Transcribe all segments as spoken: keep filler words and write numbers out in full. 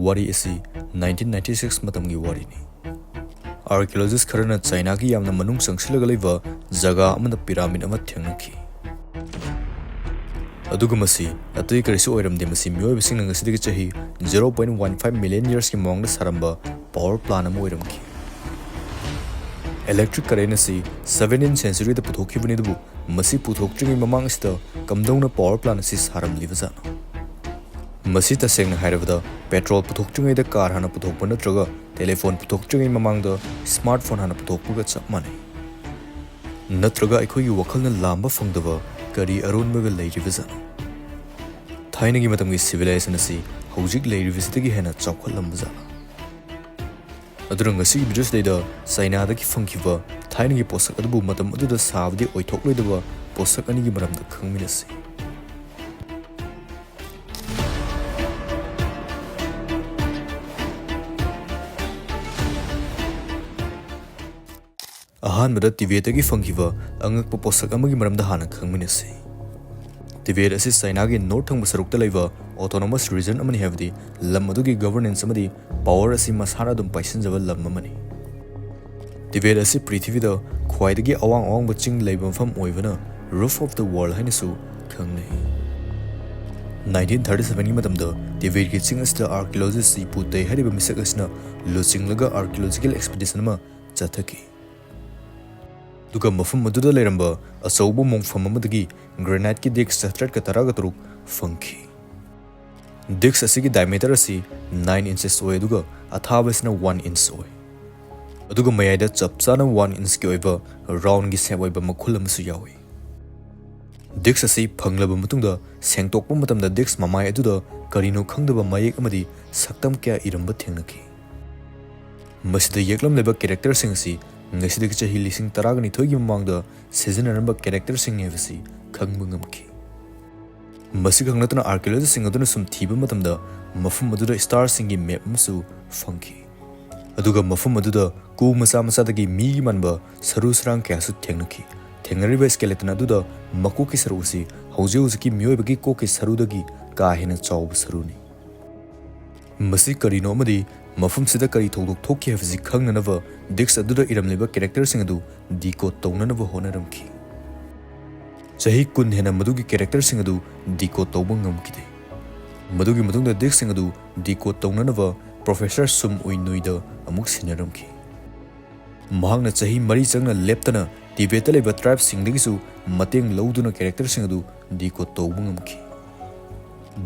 ꯋꯥꯔꯤ ꯑꯁꯤ nineteen ninety six ꯃꯇꯝꯒꯤ ꯋꯥꯔꯤꯅꯤ꯫ Archaeologist ꯈꯔꯅ ꯆꯥꯏꯅꯥꯒꯤ ꯌꯥꯝꯅ ꯃꯅꯨꯡ ꯆꯪꯁꯤꯜꯂꯒ ꯂꯩꯕ ꯖꯒꯥ ꯑꯃꯗ pyramid ꯑꯃ ꯊꯦꯡꯅꯈꯤ꯫ ꯑꯗꯨꯒ ꯃꯁꯤ ꯑꯇꯩ ꯀꯔꯤꯁꯨ ꯑꯣꯏꯔꯝꯗꯦ, ꯃꯁꯤ ꯃꯤꯑꯣꯏꯕꯁꯤꯡꯅ ꯉꯁꯤꯗꯒꯤ ꯆꯍꯤ zero point one five million yearsꯀꯤ ꯃꯃꯥꯡꯗ ꯁꯥꯔꯝꯕ power plant ꯑꯃ ꯑꯣꯏꯔꯝꯈꯤ꯫ Electric current ꯑꯁꯤ seventeenth centuryꯗ ꯄꯨꯊꯣꯛꯈꯤꯕꯅꯤ, ꯑꯗꯨꯕꯨ ꯃꯁꯤ ꯄꯨꯊꯣꯛꯇ꯭ꯔꯤꯉꯩ ꯃꯃꯥꯡ ꯑꯁꯤꯗ ꯀꯝꯗꯧꯅ power plant ꯑꯁꯤ ꯁꯥꯔꯝꯂꯤꯕꯖꯥꯠꯅꯣ? ꯃꯁꯤ ꯇꯁꯦꯡꯅ ꯍꯥꯏꯔꯕꯗ petrol ꯄꯨꯊꯣꯛꯇ꯭ꯔꯤꯉꯩꯗ car ꯍꯥꯟꯅ ꯄꯨꯊꯣꯛꯄ ꯅꯠꯇ꯭ꯔꯒ telephone ꯄꯨꯊꯣꯛꯇ꯭ꯔꯤꯉꯩ ꯃꯃꯥꯡꯗ smartphone ꯍꯥꯟꯅ ꯄꯨꯊꯣꯛꯄꯒ ꯆꯞ ꯃꯥꯟꯅꯩ꯫ ꯅꯠꯇ꯭ꯔꯒ ꯑꯩꯈꯣꯏꯒꯤ ꯋꯥꯈꯜꯅ ꯂꯥꯝꯕ ꯐꯪꯗꯕ ꯀꯔꯤ ꯑꯔꯣꯟꯕꯒ ꯂꯩꯔꯤꯕꯖꯥꯠꯅꯣ? ꯊꯥꯏꯅꯒꯤ ꯃꯇꯝꯒꯤ civilization ꯑꯁꯤ ꯍꯧꯖꯤꯛ ꯂꯩꯔꯤꯕꯁꯤꯗꯒꯤ ꯍꯦꯟꯅ ꯆꯥꯎꯈꯠꯂꯝꯕꯖꯥꯠꯂꯥ? ꯑꯗꯨꯅ ꯉꯁꯤꯒꯤ video ꯁꯤꯗꯩꯗ ꯆꯥꯏꯅꯥꯗꯒꯤ ꯐꯪꯈꯤꯕ ꯊꯥꯏꯅꯒꯤ ꯄꯣꯠꯁꯛ ꯑꯗꯨꯕꯨ ꯃꯇꯝ ꯑꯗꯨꯗ ꯁꯥꯕꯗꯤ ꯑꯣꯏꯊꯣꯛꯂꯣꯏꯗꯕ ꯄꯣꯠꯁꯛ ꯑꯅꯤꯒꯤ ꯃꯔꯝꯗ ꯈꯪꯃꯤꯟꯅꯁꯤ꯫ ꯑꯍꯥꯟꯕꯗ ꯇꯤꯕꯦꯠꯇꯒꯤ ꯐꯪꯈꯤꯕ ꯑꯉꯛꯄ ꯄꯣꯠꯁꯛ ꯑꯃꯒꯤ ꯃꯔꯝꯗ ꯍꯥꯟꯅ ꯈꯪꯃꯤꯟꯅꯁꯤ꯫ ꯇꯤꯕꯦꯠ ꯑꯁꯤ ꯆꯥꯏꯅꯥꯒꯤ north ꯊꯪꯕ ꯁꯔꯨꯛꯇ ꯂꯩꯕ autonomous region ꯑꯃꯅꯤ, ꯍꯥꯏꯕꯗꯤ ꯂꯝ ꯑꯗꯨꯒꯤ governance ꯑꯃꯗꯤ power ꯑꯁꯤ ꯃꯁꯥꯅ ꯑꯗꯨꯝ ꯄꯥꯏꯁꯤꯟꯖꯕ ꯂꯝ ꯑꯃꯅꯤ꯫ ꯇꯤꯕꯦꯠ ꯑꯁꯤ ꯄ꯭ꯔꯤꯊꯤꯕꯤꯗ ꯈ꯭ꯋꯥꯏꯗꯒꯤ ꯑꯋꯥꯡ ꯑꯋꯥꯡꯕ ꯆꯤꯡ ꯂꯩꯕ ꯃꯐꯝ ꯑꯣꯏꯕꯅ Roof of the World ꯍꯥꯏꯅꯁꯨ ꯈꯪꯅꯩ꯫ Nineteen thirty sevenꯒꯤ ꯃꯇꯝꯗ ꯇꯤꯕꯦꯠꯀꯤ ꯆꯤꯡ ꯑꯁꯤꯗ archaeologist ꯏ ꯄꯨ ꯇꯩ ꯍꯥꯏꯔꯤꯕ ꯃꯤꯁꯛ ꯑꯁꯤꯅ ꯂꯨꯆꯤꯡꯂꯒ archaeological expedition ꯑꯃ ꯆꯠꯊꯈꯤ꯫ ꯑꯗꯨꯒ ꯃꯐꯝ ꯑꯗꯨꯗ ꯂꯩꯔꯝꯕ ꯑꯆꯧꯕ ꯃꯣꯡꯐꯝ ꯑꯃꯗꯒꯤ graniteꯀꯤ disc ꯆꯥꯇ꯭ꯔꯦꯠꯀ ꯇꯔꯥꯒ ꯇꯔꯨꯛ ꯐꯪꯈꯤ꯫ Disc ꯑꯁꯤꯒꯤ diameter ꯑꯁꯤ nine inches ꯑꯣꯏ, ꯑꯗꯨꯒ ꯑꯊꯥꯕ ꯑꯁꯤꯅ one inch ꯑꯣꯏ꯫ ꯑꯗꯨꯒ ꯃꯌꯥꯏꯗ ꯆꯞ ꯆꯥꯅ one inchꯀꯤ ꯑꯣꯏꯕ roundꯒꯤ shape ꯑꯣꯏꯕ ꯃꯈꯨꯜ ꯑꯃꯁꯨ ꯌꯥꯎꯏ꯫ Disc ꯑꯁꯤ ꯐꯪꯂꯕ ꯃꯇꯨꯡꯗ ꯁꯦꯡꯗꯣꯛꯄ ꯃꯇꯝꯗ disc ꯃꯃꯥꯏ ꯑꯗꯨꯗ ꯀꯔꯤꯅꯣ ꯈꯪꯗꯕ ꯃꯌꯦꯛ ꯑꯃꯗꯤ ꯁꯛꯇꯝ ꯀꯌꯥ ꯏꯔꯝꯕ ꯊꯦꯡꯅꯈꯤ꯫ ꯃꯁꯤꯗ ꯌꯦꯛꯂꯝꯂꯤꯕ characterꯁꯤꯡ ꯑꯁꯤ ꯉꯁꯤꯗꯒꯤ ꯆꯍꯤ ꯂꯤꯁꯤꯡ ꯇꯔꯥꯒ ꯅꯤꯊꯣꯏꯒꯤ ꯃꯃꯥꯡꯗ ꯁꯤꯖꯤꯟꯅꯔꯝꯕ characterꯁꯤꯡꯅꯤ ꯍꯥꯏꯕꯁꯤ ꯈꯪꯕ ꯉꯝꯈꯤ꯫ ꯃꯁꯤꯈꯛ ꯅꯠꯇꯅ archaeologistꯁꯤꯡ ꯑꯗꯨꯅ ꯁꯨꯝ ꯊꯤꯕ ꯃꯇꯝꯗ ꯃꯐꯝ ꯑꯗꯨꯗ starꯁꯤꯡꯒꯤ map ꯑꯃꯁꯨ ꯐꯪꯈꯤ꯫ ꯑꯗꯨꯒ ꯃꯐꯝ ꯑꯗꯨꯗ ꯀꯨ ꯃꯆꯥ ꯃꯆꯥꯗꯒꯤ ꯃꯤꯒꯤ ꯃꯥꯟꯕ ꯁꯔꯨ ꯁꯔꯥꯡ ꯀꯌꯥꯁꯨ ꯊꯦꯡꯅꯈꯤ꯫ ꯊꯦꯡꯅꯔꯤꯕ skeleton ꯑꯗꯨꯗ ꯃꯀꯣꯛꯀꯤ ꯁꯔꯨ ꯑꯁꯤ ꯍꯧꯖꯤꯛ ꯍꯧꯖꯤꯛꯀꯤ ꯃꯤꯑꯣꯏꯕꯒꯤ ꯀꯣꯛꯀꯤ ꯁꯔꯨꯗꯒꯤ ꯀꯥ ꯍꯦꯟꯅ ꯆꯥꯎꯕ ꯁꯔꯨꯅꯤ꯫ ꯃꯁꯤ ꯀꯔꯤꯅꯣ ꯑꯃꯗꯤ ꯃꯐꯝꯁꯤꯗ ꯀꯔꯤ ꯊꯧꯗꯣꯛ ꯊꯣꯛꯈꯤ ꯍꯥꯏꯕꯁꯤ ꯈꯪꯅꯅꯕ ꯗꯤꯁꯛ ꯑꯗꯨꯗ ꯏꯔꯝꯂꯤꯕ ꯀꯦꯔꯦꯛꯇꯔꯁꯤꯡ ꯑꯗꯨ ꯗꯤꯀꯣꯗ ꯇꯧꯅꯅꯕ ꯍꯣꯠꯅꯔꯝꯈꯤ꯫ ꯆꯍꯤ ꯀꯨꯟ ꯍꯦꯟꯅ ꯃꯗꯨꯒꯤ ꯀꯦꯔꯦꯛꯇꯔꯁꯤꯡ ꯑꯗꯨ ꯗꯤꯀꯣꯗ ꯇꯧꯕ ꯉꯝꯈꯤꯗꯦ꯫ ꯃꯗꯨꯒꯤ ꯃꯇꯨꯡꯗ ꯗꯤꯁꯛꯁꯤꯡ ꯑꯗꯨ ꯗꯤꯀꯣꯗ ꯇꯧꯅꯅꯕ ꯄ꯭ꯔꯣꯐꯦꯁꯔ ꯁꯨꯝ ꯎꯏ ꯅꯨꯏꯗ ꯑꯃꯨꯛ ꯁꯤꯟꯅꯔꯝꯈꯤ꯫ ꯃꯍꯥꯛꯅ ꯆꯍꯤ ꯃꯔꯤ ꯆꯪꯅ ꯂꯦꯞꯇꯅ ꯇꯤꯕꯦꯠꯇ ꯂꯩꯕ ꯇ꯭ꯔꯥꯏꯕꯁꯤꯡꯗꯒꯤꯁꯨ ꯃꯇꯦꯡ ꯂꯧꯗꯨꯅ ꯀꯦꯔꯦꯛꯇꯔꯁꯤꯡ ꯑꯗꯨ ꯗꯤꯀꯣꯗ ꯇꯧꯕ ꯉꯝꯈꯤ꯫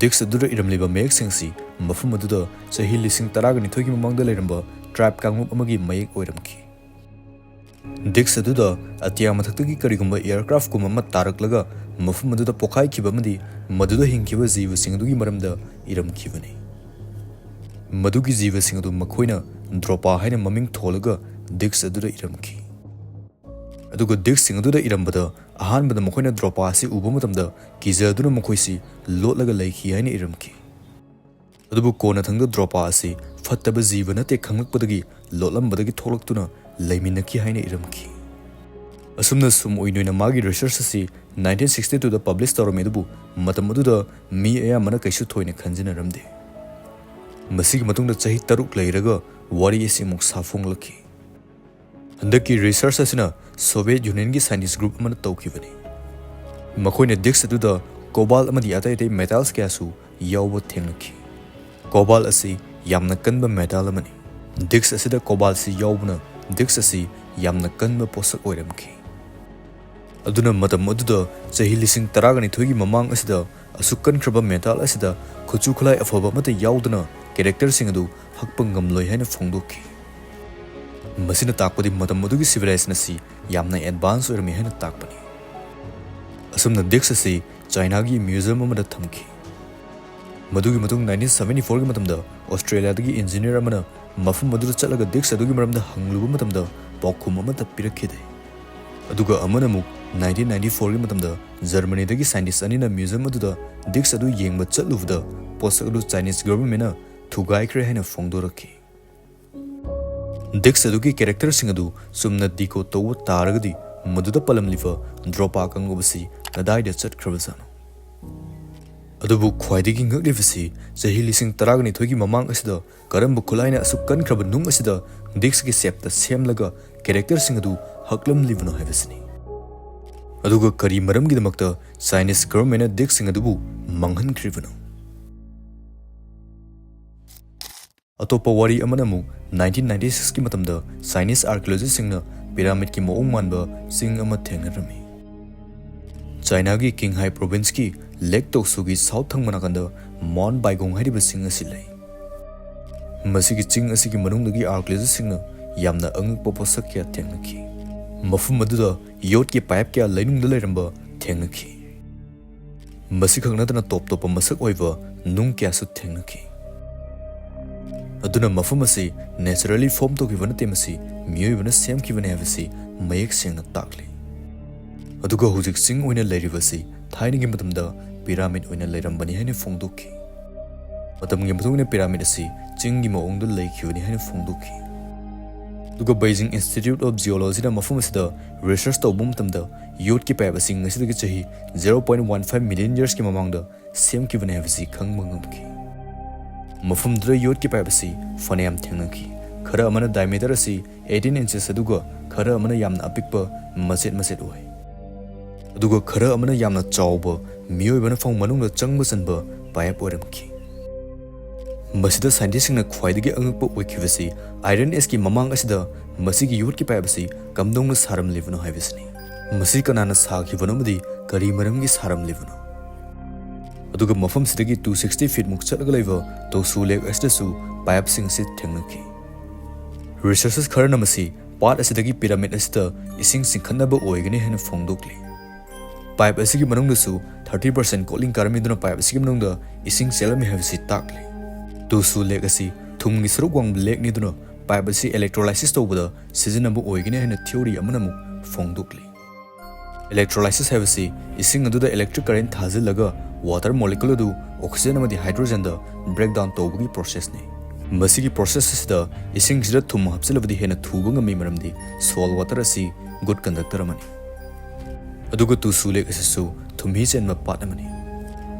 ꯗꯤꯁꯛ ꯑꯗꯨꯗ ꯏꯔꯝꯂꯤꯕ ꯃꯌꯦꯛꯁꯤꯡ ꯑꯁꯤ ꯃꯐꯝ ꯑꯗꯨꯗ ꯆꯍꯤ ꯂꯤꯁꯤꯡ ꯇꯔꯥꯒ ꯅꯤꯊꯣꯏꯒꯤ ꯃꯃꯥꯡꯗ ꯂꯩꯔꯝꯕ ꯇ꯭ꯔꯥꯏꯕ ꯀꯥꯡꯂꯨꯞ ꯑꯃꯒꯤ ꯃꯌꯦꯛ ꯑꯣꯏꯔꯝꯈꯤ꯫ ꯗꯤꯁꯛ ꯑꯗꯨꯗ ꯑꯇꯤꯌꯥ ꯃꯊꯛꯇꯒꯤ ꯀꯔꯤꯒꯨꯝꯕ ꯑꯦꯌꯔꯀ꯭ꯔꯥꯐꯀꯨꯝꯕ ꯑꯃ ꯇꯥꯔꯛꯂꯒ ꯃꯐꯝ ꯑꯗꯨꯗ ꯄꯣꯈꯥꯏꯈꯤꯕ ꯑꯃꯗꯤ ꯃꯗꯨꯗ ꯍꯤꯡꯈꯤꯕ ꯖꯤꯕꯁꯤꯡ ꯑꯗꯨꯒꯤ ꯃꯔꯝꯗ ꯏꯔꯝꯈꯤꯕꯅꯤ꯫ ꯃꯗꯨꯒꯤ ꯖꯤꯕꯁꯤꯡ ꯑꯗꯨ ꯃꯈꯣꯏꯅ ꯗ꯭ꯔꯣꯄꯥ ꯍꯥꯏꯅ ꯃꯃꯤꯡ ꯊꯣꯜꯂꯒ ꯗꯤꯁꯛ ꯑꯗꯨꯗ ꯏꯔꯝꯈꯤ꯫ ꯑꯗꯨꯒ ꯗꯤꯁꯛꯁꯤꯡ ꯑꯗꯨꯗ ꯏꯔꯝꯕꯗ ꯑꯍꯥꯟꯕꯗ ꯃꯈꯣꯏꯅ ꯗ꯭ꯔꯣꯄꯥ ꯑꯁꯤ ꯎꯕ ꯃꯇꯝꯗ ꯀꯤꯖꯗꯨꯅ ꯃꯈꯣꯏꯁꯤ ꯂꯣꯠꯂꯒ ꯂꯩꯈꯤ ꯍꯥꯏꯅ ꯏꯔꯝꯈꯤ꯫ ꯑꯗꯨꯕꯨ ꯀꯣꯟꯅꯊꯪꯗ ꯗ꯭ꯔꯣꯄꯥ ꯑꯁꯤ ꯐꯠꯇꯕ ꯖꯤꯕ ꯅꯠꯇꯦ ꯈꯪꯂꯛꯄꯗꯒꯤ ꯂꯣꯠꯂꯝꯕꯗꯒꯤ ꯊꯣꯛꯂꯛꯇꯨꯅ ꯂꯩꯃꯤꯟꯅꯈꯤ ꯍꯥꯏꯅ ꯏꯔꯝꯈꯤ꯫ ꯑꯁꯨꯝꯅ ꯁꯨꯝ ꯑꯣꯏꯅ ꯃꯥꯒꯤ ꯔꯤꯁꯔꯆ ꯑꯁꯤ ꯅꯥꯏꯟꯇꯤꯟ ꯁꯤꯛꯁꯇꯤ ꯇꯨꯗ ꯄꯕ꯭ꯂꯤꯁ ꯇꯧꯔꯝꯃꯤ, ꯑꯗꯨꯕꯨ ꯃꯇꯝ ꯑꯗꯨꯗ ꯃꯤ ꯑꯌꯥꯝꯕꯅ ꯀꯩꯁꯨ ꯊꯣꯏꯅ ꯈꯟꯖꯤꯟꯅꯔꯝꯗꯦ꯫ ꯃꯁꯤꯒꯤ ꯃꯇꯨꯡꯗ ꯆꯍꯤ ꯇꯔꯨꯛ ꯂꯩꯔꯒ ꯋꯥꯔꯤ ꯑꯁꯤ ꯑꯃꯨꯛ ꯁꯥꯐꯣꯡꯂꯛꯈꯤ꯫ ꯍꯟꯗꯛꯀꯤ ꯔꯤꯁꯔꯆ ꯑꯁꯤꯅ ꯁꯣꯚꯤꯌꯦꯠ ꯌꯨꯅꯤꯌꯟꯒꯤ ꯁꯥꯏꯟꯇꯤꯁ ꯒ꯭ꯔꯨꯞ ꯑꯃꯅ ꯇꯧꯈꯤꯕꯅꯤ꯫ ꯃꯈꯣꯏꯅ ꯗꯤꯁꯛ ꯑꯗꯨꯗ ꯀꯣꯕꯥꯜ ꯑꯃꯗꯤ ꯑꯇꯩ ꯑꯇꯩ ꯃꯦꯇꯥꯜꯁ ꯀꯌꯥꯁꯨ ꯌꯥꯎꯕ ꯊꯦꯡꯅꯈꯤ꯫ ꯀꯣꯕꯥꯜ ꯑꯁꯤ ꯌꯥꯝꯅ ꯀꯟꯕ ꯃꯦꯇꯥꯜ ꯑꯃꯅꯤ꯫ ꯗꯤꯁꯛ ꯑꯁꯤꯗ ꯀꯣꯕꯥꯜꯁꯤ ꯌꯥꯎꯕꯅ ꯗꯤꯁꯛ ꯑꯁꯤ ꯌꯥꯝꯅ ꯀꯟꯕ ꯄꯣꯠꯁꯛ ꯑꯣꯏꯔꯝꯈꯤ꯫ ꯑꯗꯨꯅ ꯃꯇꯝ ꯑꯗꯨꯗ ꯆꯍꯤ ꯂꯤꯁꯤꯡ ꯇꯔꯥꯒ ꯅꯤꯊꯣꯏꯒꯤ ꯃꯃꯥꯡ ꯑꯁꯤꯗ ꯑꯁꯨꯛ ꯀꯟꯈ꯭ꯔꯕ ꯃꯦꯇꯥꯜ ꯑꯁꯤꯗ ꯈꯨꯠꯁꯨ ꯈꯨꯠꯂꯥꯏ ꯑꯐꯕ ꯑꯃꯠꯇ ꯌꯥꯎꯗꯅ ꯀꯦꯔꯦꯛꯇꯔꯁꯤꯡ ꯑꯗꯨ ꯍꯛꯄ ꯉꯝꯂꯣꯏ ꯍꯥꯏꯅ ꯐꯣꯡꯗꯣꯛꯈꯤ꯫ ꯃꯁꯤꯅ ꯇꯥꯛꯄꯗꯤ ꯃꯇꯝ ꯑꯗꯨꯒꯤ ꯁꯤꯚꯤꯂꯥꯏꯖꯦꯁꯟ ꯑꯁꯤ ꯌꯥꯝꯅ ꯑꯦꯗꯚꯥꯟꯁ ꯑꯣꯏꯔꯝꯃꯤ ꯍꯥꯏꯅ ꯇꯥꯛꯄꯅꯤ꯫ ꯑꯁꯨꯝꯅ ꯗꯤꯁꯛ ꯑꯁꯤ ꯆꯥꯏꯅꯥꯒꯤ ꯃ꯭ꯌꯨꯖꯤꯌꯝ ꯑꯃꯗ ꯊꯝꯈꯤ꯫ ꯃꯗꯨꯒꯤ ꯃꯇꯨꯡ ꯅꯥꯏꯟꯇꯤꯟ ꯁꯚꯦꯟꯇꯤ ꯐꯣꯔꯒꯤ ꯃꯇꯝꯗ ꯑꯣꯁꯇ꯭ꯔꯦꯂꯤꯌꯥꯗꯒꯤ ꯏꯟꯖꯤꯅꯤꯌꯔ ꯑꯃꯅ ꯃꯐꯝ ꯑꯗꯨꯗ ꯆꯠꯂꯒ ꯗꯤꯁꯛ ꯑꯗꯨꯒꯤ ꯃꯔꯝꯗ ꯍꯪꯂꯨꯕ ꯃꯇꯝꯗ ꯄꯥꯎꯈꯨꯝ ꯑꯃꯠꯇ ꯄꯤꯔꯛꯈꯤꯗꯦ꯫ ꯑꯗꯨꯒ ꯑꯃꯅ ꯑꯃꯨꯛ ꯅꯥꯏꯟꯇꯤꯟ ꯅꯥꯏꯟꯇꯤ ꯐꯣꯔꯒꯤ ꯃꯇꯝꯗ ꯖꯔꯃꯅꯤꯗꯒꯤ ꯁꯥꯏꯟꯇꯤꯁ ꯑꯅꯤꯅ ꯃ꯭ꯌꯨꯖꯤꯌꯝ ꯑꯗꯨꯗ ꯗꯤꯁꯛ ꯑꯗꯨ ꯌꯦꯡꯕ ꯆꯠꯂꯨꯕꯗ ꯄꯣꯠꯁꯛ ꯑꯗꯨ ꯆꯥꯏꯅꯤꯁ ꯒꯚꯔꯟꯃꯦꯟꯅ ꯊꯨꯒꯥꯏꯈ꯭ꯔꯦ ꯍꯥꯏꯅ ꯐꯣꯡꯗꯣꯔꯛꯈꯤ꯫ ꯗꯤꯁꯛ ꯑꯗꯨꯒꯤ ꯀꯦꯔꯦꯛꯇꯔꯁꯤꯡ ꯑꯗꯨ ꯆꯨꯝꯅ ꯗꯤꯀꯣꯗ ꯇꯧꯕ ꯇꯥꯔꯒꯗꯤ ꯃꯗꯨꯗ ꯄꯜꯂꯝꯂꯤꯕ ꯗ꯭ꯔꯣꯄꯥ ꯀꯥꯡꯂꯨꯞ ꯑꯁꯤ ꯀꯗꯥꯏꯗ ꯆꯠꯈ꯭ꯔꯕꯖꯥꯠꯅꯣ? ꯑꯗꯨꯕꯨ ꯈ꯭ꯋꯥꯏꯗꯒꯤ ꯉꯛꯂꯤꯕꯁꯤ, ꯆꯍꯤ ꯂꯤꯁꯤꯡ ꯇꯔꯥꯅꯤꯊꯣꯏꯒꯤ ꯃꯃꯥꯡ ꯑꯁꯤꯗ ꯀꯔꯝꯕ ꯈꯨꯠꯂꯥꯏꯅ ꯑꯁꯨꯛ ꯀꯟꯈ꯭ꯔꯕ ꯅꯨꯡ ꯑꯁꯤꯗ ꯗꯤꯛꯁꯀꯤ ꯁꯦꯞꯇ ꯁꯦꯝꯂꯒ ꯀꯦꯔꯦꯛꯇꯔꯁꯤꯡ ꯑꯗꯨ ꯍꯛꯂꯝꯂꯤꯕꯅꯣ ꯍꯥꯏꯕꯁꯤꯅꯤ꯫ ꯑꯗꯨꯒ ꯀꯔꯤ ꯃꯔꯝꯒꯤꯗꯃꯛꯇ ꯆꯥꯏꯅꯤꯁ ꯒꯚꯔꯟꯃꯦꯟꯅ ꯗꯤꯛꯁꯁꯤꯡ ꯑꯗꯨꯕꯨ ꯃꯥꯡꯍꯟꯈ꯭ꯔꯤꯕꯅꯣ? ꯑꯇꯣꯞꯄ ꯋꯥꯔꯤ ꯑꯃꯅ ꯑꯃꯨꯛ ꯅꯥꯏꯟꯇꯤꯟ ꯅꯥꯏꯟꯇꯤ ꯁꯤꯛꯁꯀꯤ ꯃꯇꯝꯗ ꯆꯥꯏꯅꯤꯁ ꯑꯥꯔꯀꯤꯑꯣꯂꯣꯖꯤꯁꯁꯤꯡꯅ ꯄꯤꯔꯥꯃꯤꯗꯀꯤ ꯃꯑꯣꯡ ꯃꯥꯟꯕ ꯆꯤꯡ ꯑꯃ ꯊꯦꯡꯅꯔꯝꯃꯤ꯫ ꯆꯥꯏꯅꯥꯒꯤ ꯀꯤꯡꯍꯥꯏ ꯄ꯭ꯔꯣꯚꯤꯟꯁꯀꯤ ꯂꯦꯛ ꯇꯧꯁꯨꯒꯤ ꯁꯥꯎꯠ ꯊꯪꯕ ꯅꯥꯀꯟꯗ ꯃꯥꯎꯟ ꯕꯥꯏꯒꯣꯡ ꯍꯥꯏꯔꯤꯕ ꯆꯤꯡ ꯑꯁꯤ ꯂꯩ꯫ ꯃꯁꯤꯒꯤ ꯆꯤꯡ ꯑꯁꯤꯒꯤ ꯃꯅꯨꯡꯗꯒꯤ ꯑꯥꯔꯀꯤꯑꯣꯂꯣꯖꯤꯁꯁꯤꯡꯅ ꯌꯥꯝꯅ ꯑꯉꯛꯄ ꯄꯣꯠꯁꯛ ꯀꯌꯥ ꯊꯦꯡꯅꯈꯤ꯫ ꯃꯐꯝ ꯑꯗꯨꯗ ꯌꯣꯠꯀꯤ ꯄꯥꯏꯞ ꯀꯌꯥ ꯂꯩꯅꯨꯡꯗ ꯂꯩꯔꯝꯕ ꯊꯦꯡꯅꯈꯤ꯫ ꯃꯁꯤꯈꯛ ꯅꯠꯇꯅ ꯇꯣꯞ ꯇꯣꯞꯄ ꯃꯁꯛ ꯑꯣꯏꯕ ꯅꯨꯡ ꯀꯌꯥꯁꯨ ꯊꯦꯡꯅꯈꯤ꯫ ꯑꯗꯨꯅ ꯃꯐꯝ ꯑꯁꯤ naturally form ꯇꯧꯈꯤꯕ ꯅꯠꯇꯦ, ꯃꯁꯤ ꯃꯤꯑꯣꯏꯕꯅ ꯁꯦꯝꯈꯤꯕꯅꯤ ꯍꯥꯏꯕꯁꯤ ꯃꯌꯦꯛ ꯁꯦꯡꯅ ꯇꯥꯛꯂꯤ꯫ ꯑꯗꯨꯒ ꯍꯧꯖꯤꯛ ꯆꯤꯡ ꯑꯣꯏꯅ ꯂꯩꯔꯤꯕꯁꯤ ꯊꯥꯏꯅꯒꯤ ꯃꯇꯝꯗ ꯄꯤꯔꯥꯃꯤꯗ ꯑꯣꯏꯅ ꯂꯩꯔꯝꯕꯅꯤ ꯍꯥꯏꯅ ꯐꯣꯡꯗꯣꯛꯈꯤ꯫ ꯃꯇꯝꯒꯤ ꯃꯇꯨꯡ ꯏꯟꯅ ꯄꯤꯔꯥꯃꯤꯗ ꯑꯁꯤ ꯆꯤꯡꯒꯤ ꯃꯑꯣꯡꯗ ꯂꯩꯈꯤꯕꯅꯤ ꯍꯥꯏꯅ ꯐꯣꯡꯗꯣꯛꯈꯤ꯫ ꯑꯗꯨꯒ Beijing Institute of Geologyꯅ ꯃꯐꯝ ꯑꯁꯤꯗ research ꯇꯧꯕ ꯃꯇꯝꯗ ꯌꯣꯠꯀꯤ ꯄꯥꯏꯞ ꯑꯁꯤ ꯉꯁꯤꯗꯒꯤ ꯆꯍꯤ zero point one five million yearsꯀꯤ ꯃꯃꯥꯡꯗ ꯁꯦꯝꯈꯤꯕꯅꯤ ꯍꯥꯏꯕꯁꯤ ꯈꯪꯕ ꯉꯝꯈꯤ꯫ ꯃꯐꯝꯗꯨꯗ ꯌꯣꯠꯀꯤ ꯄꯥꯏꯞ ꯑꯁꯤ ꯐꯅꯌꯥꯝ ꯊꯦꯡꯅꯈꯤ꯫ ꯈꯔ ꯑꯃꯅ diameter ꯑꯁꯤ eighteen inches, ꯑꯗꯨꯒ ꯈꯔ ꯑꯃꯅ ꯌꯥꯝꯅ ꯑꯄꯤꯛꯄ ꯃꯆꯦꯠ ꯃꯆꯦꯠ ꯑꯣꯏ꯫ ꯑꯗꯨꯒ ꯈꯔ ꯑꯃꯅ ꯌꯥꯝꯅ ꯆꯥꯎꯕ, ꯃꯤꯑꯣꯏꯕꯅ ꯐꯥꯎ ꯃꯅꯨꯡꯗ ꯆꯪꯕ ꯆꯟꯕ ꯄꯥꯏꯞ ꯑꯣꯏꯔꯝꯈꯤ꯫ ꯃꯁꯤꯗ scientistꯁꯤꯡꯅ ꯈ꯭ꯋꯥꯏꯗꯒꯤ ꯑꯉꯛꯄ ꯑꯣꯏꯈꯤꯕꯁꯤ iron ageꯀꯤ ꯃꯃꯥꯡ ꯑꯁꯤꯗ ꯃꯁꯤꯒꯤ ꯌꯣꯠꯀꯤ ꯄꯥꯏꯞ ꯑꯁꯤ ꯀꯝꯗꯧꯅ ꯁꯥꯔꯝꯂꯤꯕꯅꯣ ꯍꯥꯏꯕꯁꯤꯅꯤ꯫ ꯃꯁꯤ ꯀꯅꯥꯅ ꯁꯥꯈꯤꯕꯅꯣ ꯑꯃꯗꯤ ꯀꯔꯤ ꯃꯔꯝꯒꯤ ꯁꯥꯔꯝꯂꯤꯕꯅꯣ? ꯑꯗꯨꯒ ꯃꯐꯝꯁꯤꯗꯒꯤ two sixty feet ꯃꯨꯛ ꯆꯠꯂꯒ ꯂꯩꯕ ꯇꯣꯁꯨ ꯂꯦꯛ ꯑꯁꯤꯗꯁꯨ ꯄꯥꯏꯞꯁꯤꯡ ꯑꯁꯤ ꯊꯦꯡꯅꯈꯤ꯫ Researchers ꯈꯔꯅ ꯃꯁꯤ ꯄꯥꯠ ꯑꯁꯤꯗꯒꯤ ꯄꯤꯔꯥꯃꯤꯗ ꯑꯁꯤꯗ ꯏꯁꯤꯡ ꯆꯤꯡꯈꯠꯅꯕ ꯑꯣꯏꯒꯅꯤ ꯍꯥꯏꯅ ꯐꯣꯡꯗꯣꯛꯂꯤ꯫ ꯄꯥꯏꯞ ꯑꯁꯤꯒꯤ ꯃꯅꯨꯡꯗꯁꯨ thirty percent ꯀꯣꯠꯂꯤꯡ ꯀꯥꯔꯝꯃꯤꯗꯨꯅ ꯄꯥꯏꯞ ꯑꯁꯤꯒꯤ ꯃꯅꯨꯡꯗ ꯏꯁꯤꯡ ꯆꯦꯜꯂꯝꯃꯤ ꯍꯥꯏꯕꯁꯤ ꯇꯥꯛꯂꯤ꯫ ꯇꯨꯁꯨ ꯂꯦꯛ ꯑꯁꯤ ꯊꯨꯝꯒꯤ ꯁꯔꯨꯛ ꯋꯥꯡꯕ ꯂꯦꯛꯅꯤꯗꯨꯅ ꯄꯥꯏꯞ ꯑꯁꯤ electrolysis ꯇꯧꯕꯗ ꯁꯤꯖꯤꯟꯅꯕ ꯑꯣꯏꯒꯅꯤ ꯍꯥꯏꯅ theory ꯑꯃꯅ ꯑꯃꯨꯛ ꯐꯣꯡꯗꯣꯛꯂꯤ꯫ Electrolysis ꯍꯥꯏꯕꯁꯤ ꯏꯁꯤꯡ ꯑꯗꯨꯗ electric current ꯊꯥꯖꯤꯜꯂꯒ water molecule ꯑꯗꯨ oxygen ꯑꯃꯗꯤ hydrogenꯗ breakdown ꯇꯧꯕꯒꯤ processꯅꯤ꯫ ꯃꯁꯤꯒꯤ process ꯑꯁꯤꯗ ꯏꯁꯤꯡꯁꯤꯗ ꯊꯨꯝ ꯍꯥꯞꯆꯤꯜꯂꯕꯗꯤ ꯍꯦꯟꯅ ꯊꯨꯕ ꯉꯝꯃꯤ, ꯃꯔꯝꯗꯤ salt water ꯑꯁꯤ good conductor ꯑꯃꯅꯤ꯫ ꯑꯗꯨꯒ ꯇꯨꯁꯨ ꯂꯦꯛ ꯑꯁꯤꯁꯨ ꯊꯨꯝꯍꯤ ꯆꯦꯟꯕ ꯄꯥꯠ ꯑꯃꯅꯤ꯫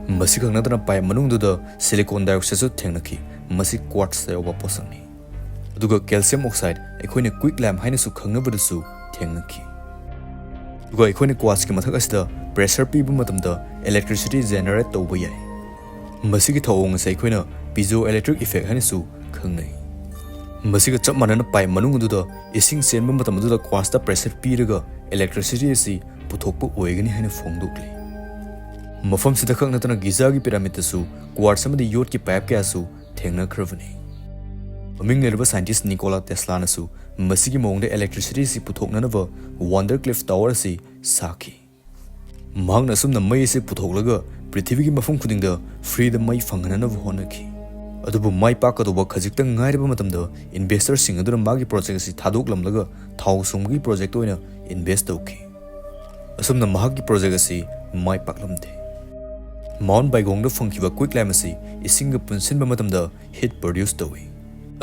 ꯃꯁꯤꯈꯛ ꯅꯠꯇꯅ ꯄꯥꯏꯞ ꯃꯅꯨꯡꯗꯨꯗ ꯁꯤꯂꯤꯀꯣꯟ ꯗꯥꯏꯑꯣꯛꯁꯥꯏꯗꯁꯨ ꯊꯦꯡꯅꯈꯤ꯫ ꯃꯁꯤ ꯀ꯭ꯋꯥꯔꯠꯁꯇ ꯌꯥꯎꯕ ꯄꯣꯠꯁꯛꯅꯤ꯫ ꯑꯗꯨꯒ ꯀꯦꯜꯁꯤꯌꯝ ꯑꯣꯛꯁꯥꯏꯗ, ꯑꯩꯈꯣꯏꯅ ꯀ꯭ꯋꯤꯛ ꯂꯥꯏꯝ ꯍꯥꯏꯅꯁꯨ ꯈꯪꯅꯕꯗꯁꯨ ꯊꯦꯡꯅꯈꯤ꯫ ꯑꯗꯨꯒ ꯑꯩꯈꯣꯏꯅ ꯀ꯭ꯋꯥꯔꯠꯁꯀꯤ ꯃꯊꯛ ꯑꯁꯤꯗ ꯄ꯭ꯔꯦꯁꯔ ꯄꯤꯕ ꯃꯇꯝꯗ ꯏꯂꯦꯛꯇ꯭ꯔꯤꯁꯤꯇꯤ ꯖꯦꯅꯦꯔꯦꯠ ꯇꯧꯕ ꯌꯥꯏ꯫ ꯃꯁꯤꯒꯤ ꯊꯧꯑꯣꯡ ꯑꯁꯤ ꯑꯩꯈꯣꯏꯅ ꯄꯤꯖꯣ ꯏꯂꯦꯛꯇ꯭ꯔꯤꯛ ꯏꯐꯦꯛ ꯍꯥꯏꯅꯁꯨ ꯈꯪꯅꯩ꯫ ꯃꯁꯤꯒ ꯆꯞ ꯃꯥꯟꯅꯅ ꯄꯥꯏꯞ ꯃꯅꯨꯡ ꯑꯗꯨꯗ ꯏꯁꯤꯡ ꯆꯦꯟꯕ ꯃꯇꯝ ꯑꯗꯨꯗ ꯀ꯭ꯋꯥꯔꯠꯁꯇ ꯄ꯭ꯔꯦꯁꯔ ꯄꯤꯔꯒ ꯏꯂꯦꯛꯇ꯭ꯔꯤꯁꯤꯇꯤ ꯑꯁꯤ ꯄꯨꯊꯣꯛꯄ ꯑꯣꯏꯒꯅꯤ ꯍꯥꯏꯅ ꯐꯣꯡꯗꯣꯛꯂꯤ꯫ ꯃꯐꯝꯁꯤꯗ ꯈꯛ ꯅꯠꯇꯅ ꯒꯤꯖꯥꯒꯤ ꯄꯤꯔꯥꯃꯤꯗꯇꯁꯨ ꯀ꯭ꯋꯥꯔꯠꯁ ꯑꯃꯗꯤ ꯌꯣꯠꯀꯤ ꯄꯥꯏꯞ ꯀꯌꯥꯁꯨ ꯊꯦꯡꯅꯈ꯭ꯔꯕꯅꯤ꯫ ꯃꯃꯤꯡ ꯂꯩꯔꯕ ꯁꯥꯏꯟꯇꯤꯁ ꯅꯤꯀꯣꯂꯥ ꯇꯦꯁꯂꯥꯅꯁꯨ ꯃꯁꯤꯒꯤ ꯃꯑꯣꯡꯗ ꯏꯂꯦꯛꯇ꯭ꯔꯤꯁꯤꯇꯤ ꯑꯁꯤ ꯄꯨꯊꯣꯛꯅꯅꯕ ꯋꯥꯟꯗꯔ ꯀ꯭ꯂꯤꯐ ꯇꯥꯋꯔ ꯑꯁꯤ ꯁꯥꯈꯤ꯫ ꯃꯍꯥꯛꯅ ꯑꯁꯨꯝꯅ ꯃꯩ ꯑꯁꯤ ꯄꯨꯊꯣꯛꯂꯒ ꯄ꯭ꯔꯤꯊꯤꯕꯤꯒꯤ ꯃꯐꯝ ꯈꯨꯗꯤꯡꯗ ꯐ꯭ꯔꯤꯗ ꯃꯩ ꯐꯪꯍꯟꯅꯕ ꯍꯣꯠꯅꯈꯤ꯫ ꯑꯗꯨꯕꯨ ꯃꯥꯏ ꯄꯥꯛꯀꯗꯧꯕ ꯈꯖꯤꯛꯇꯪ ꯉꯥꯏꯔꯕ ꯃꯇꯝꯗ ꯏꯟꯚꯦꯁꯇꯔꯁꯤꯡ ꯑꯗꯨꯅ ꯃꯥꯒꯤ ꯄ꯭ꯔꯣꯖꯦꯛ ꯑꯁꯤ ꯊꯥꯗꯣꯛꯂꯝꯂꯒ ꯊꯥꯎ ꯁꯨꯝꯕꯒꯤ ꯄ꯭ꯔꯣꯖꯦꯛꯇ ꯑꯣꯏꯅ ꯏꯟꯚꯦꯁ ꯇꯧꯈꯤ꯫ ꯑꯁꯨꯝꯅ ꯃꯍꯥꯛꯀꯤ ꯄ꯭ꯔꯣꯖꯦꯛ ꯑꯁꯤ ꯃꯥꯏ ꯄꯥꯛꯂꯝꯗꯦ꯫ ꯃꯥꯎꯟ ꯕꯥꯏꯒꯣꯡꯗ ꯐꯪꯈꯤꯕ ꯀ꯭ꯋꯤꯛ ꯂꯥꯏꯝ ꯑꯁꯤ ꯏꯁꯤꯡꯒ ꯄꯨꯟꯁꯤꯟꯕ ꯃꯇꯝꯗ ꯍꯤꯠ ꯄ꯭ꯔꯣꯗ꯭ꯌꯨꯁ ꯇꯧꯏ꯫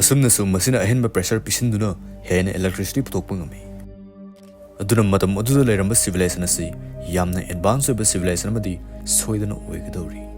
ꯑꯁꯨꯝꯅꯁꯨ ꯃꯁꯤꯅ ꯑꯍꯦꯟꯕ ꯄ꯭ꯔꯦꯁꯔ ꯄꯤꯁꯤꯟꯗꯨꯅ ꯍꯦꯟꯅ ꯏꯂꯦꯛꯇ꯭ꯔꯤꯁꯤꯇꯤ ꯄꯨꯊꯣꯛꯄ ꯉꯝꯃꯤ꯫ ꯑꯗꯨꯅ ꯃꯇꯝ ꯑꯗꯨꯗ ꯂꯩꯔꯝꯕ ꯁꯤꯚꯤꯂꯥꯏꯖꯦꯁꯟ ꯑꯁꯤ ꯌꯥꯝꯅ ꯑꯦꯗꯚꯥꯟꯁ ꯑꯣꯏꯕ ꯁꯤꯚꯤꯂꯥꯏꯖꯦꯁꯟ ꯑꯃꯗꯤ ꯁꯣꯏꯗꯅ ꯑꯣꯏꯒꯗꯧꯔꯤ꯫